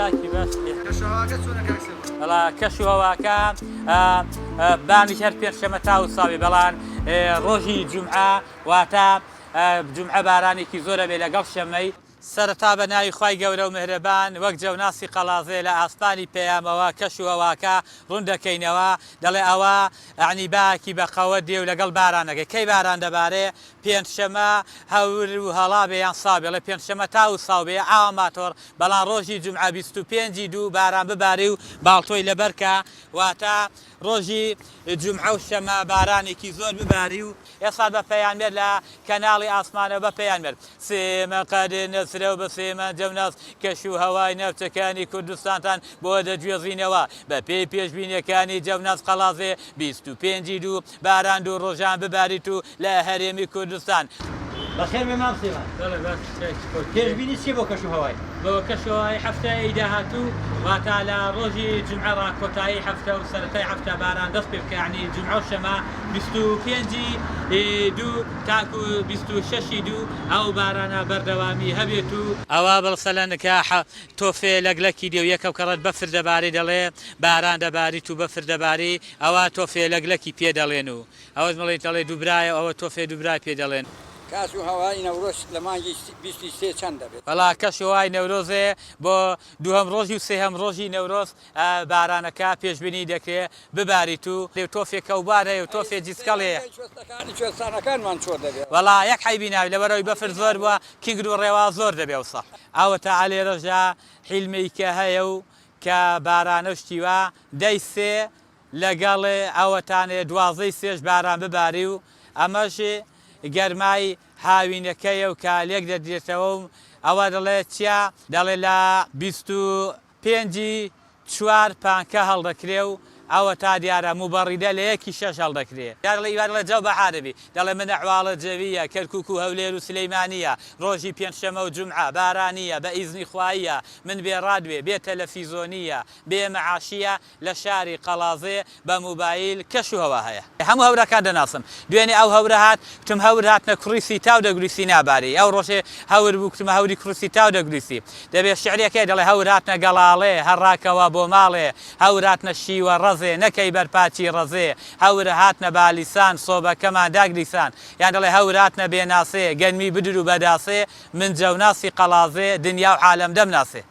چاکی باش. کەشوهەواکە چۆنە کاک سێمان؟ وەڵا کەش و هەواکە بانیش هەر پێنجشەمە تا و ساوی بەڵام ڕۆژی جومعە واتە جومعە بارانێکی زۆرە بێ لەگەڵ شەمەی. سەرەتا بە ناوی خوای گەورە و میهرەبان وەک جەوناسی قەڵازێ لە ئاسمانی پەیامەوە کەش و هەواکە ڕوون دەکەینەوە دەڵێ ئەوە ئەعنی باکی بە قەوەت دێ و لەگەڵ بارانەکەی کەی باران دەبارێ پێنجشەمە هەور و هەڵا بێ یان ساو بێ ڵێ پێنجشەمە تاو و ساو بێ ئاوا ماتۆڕ بەڵام ڕۆژی جومعە 25 ی دوو باران ببارێ و باڵتۆی لەبەر کە واتە ڕۆژی جومعە و شەمە بارانێکی زۆر بباری و ئێستا بە پەیامنێر لە کەناڵی ئاسمانەوە بە پەیامنێر سێمە قادر نەسرە و بە سێمە جەوناس کەش و هەوای ناوچەکانی کوردستانتان بۆ دەگوێزینەوە بە پێی پێشبینیەکانی جەوناس قەڵازێ 25 ی دوو باران دوو ڕۆژان بباریت و لە هەرێمی کوردستان. بەخێر بێ مام سێمان. بەڵێ باش چاکی خۆت بێ. پێشبینی چیە بۆ کەش و هەوای؟ بۆ کەش و هەوای هەفتە ی داهاتوو واتا لە ڕۆژی جومعە ڕا کۆتایی هەفتە و سەرەتای هەفتە باران دەست پێ بکا یانی جومعە و شەمە 25 ی دوو تاکو 26 ی دوو ئەو بارانە بەردەوامی هەبێت و ئەوە بەڵسەلەن کە تۆفێ لەک لەکی دێ و یەکەو کەڕەت بەفر دەباری دەڵێ باران دەباریت و بەفر دەباری ئەوە تۆفێ لەک لەکی پێ دەڵێن و ئەوەش مڵی دەڵێ دووبرایە ئەوە تۆفێ دووبرای پێ دەڵێن. کاش و هەوای نەورۆز لە مانگی 23 چەند دەبێت؟ وەڵا کەش و هەوای نەورۆزێ بۆ دووهەم ڕۆژی و سێهەم ڕۆژی نەورۆز بارانەکە پێشبینی دەکرێ بباریت و تۆفێ کەوبار هەیە و تۆفێ جیسکەڵ هەیە. کوێستانەکانمان چۆر دەبێ؟ وەڵا یەک عەیبی ناوی لەبەرئەوەی بەفر زۆر بووە کینگر و ڕێواس زۆر دەبێ ئەوساڵ. ئەوەتا ئەلێرەشدا حیلمێی کە هەیە و کە بارانە و شتی وا دەی سێ لەگەڵ ئەوەتانێ دوازدەی سێش باران بباری و ئەمەش گەرمای هاوینەکەیە و کە لێک دەدرێتەوە و ئەوە دەڵێ چیا دەڵێ لە 25 ی چوار پانکە هەڵدەکرێ و ئەوەتا دیارە موبەڕیدە لە یەکی شەش هەڵدەکرێ. دەڵێ ئیوان دەڵێ جەو بەحارەبی دەڵێ من ئەحواڵە جەوییە کەرکوک و هەولێر و سلیمانییە ڕۆژی پێنجشەمە و جومعە بارانییە بە ئیزنی خواییە من بێ ڕادوێ بێ تەلەفیزۆنییە بێ مەعاشییە لە شاری قەڵازێ بە موبایل کەش و هەوا هەیە. هەموو هەورەکان دەناسم. دوێنێ ئەو هەورە هات، کوتم هەور هاتنە کوڕیسی تاو دەگوریسی ناباری. ئەو ڕۆژێ هەور بوو کوتم هەوری کوڕیسی تاو دەگوریسی. دەبێ شیعرێک هەیە دەڵێ هەور هاتنە گەڵاڵێ هەر ڕاکەوە بۆ ماڵێ هەور هاتنە شیوە ڕەزێ نەکەی بەر پاچی ڕەزێ هەور هاتنە بالیسان سۆبەکەمان داگریسان یان دەڵێ هەور هاتنە بێناسێ گەنمی بدرو بەداسێ من جەوناسی قەڵازێ دنیا و عالەم دەمناسێ.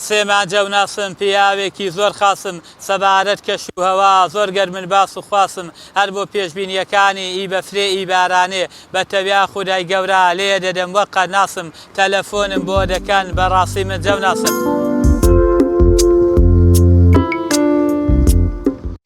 سێمان جەوناسم پیاوێکی زۆر خاسم سەبارەت کەش و هەوا زۆر گەرمن باس و خواسم هەر بۆ پێشبینیەکانی ئی بەفرێ ئی بارانێ بە تەویا خودای گەورە لێ دەدەم وەک قەناسم تەلەفۆنم بۆ دەکەن بەڕاستی من جەوناسم.